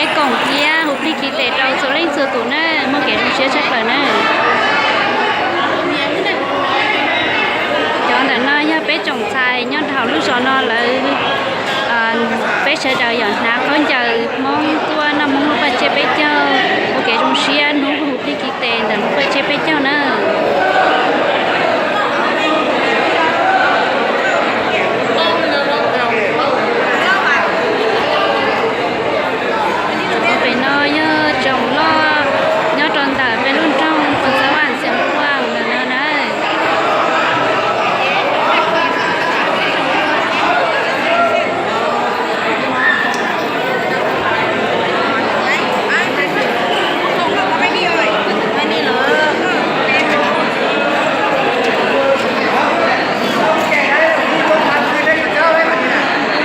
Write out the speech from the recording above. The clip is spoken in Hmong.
Koom thiab hu plig khi tes rau txhua leej txhua tus na, muaj kev zoo siab tshaj plaws na. Cov ntawm no yog peb tsoom ntxhais nyob rau hauv lub zos no lawv, peb sawv daws yog hnav khaub ncaws Hmoob tuaj noj Hmoob lub paj tsiab peb caug, ua kev zoo siab hnub hu plig khi tes ntawm lub paj tsiab peb caug na.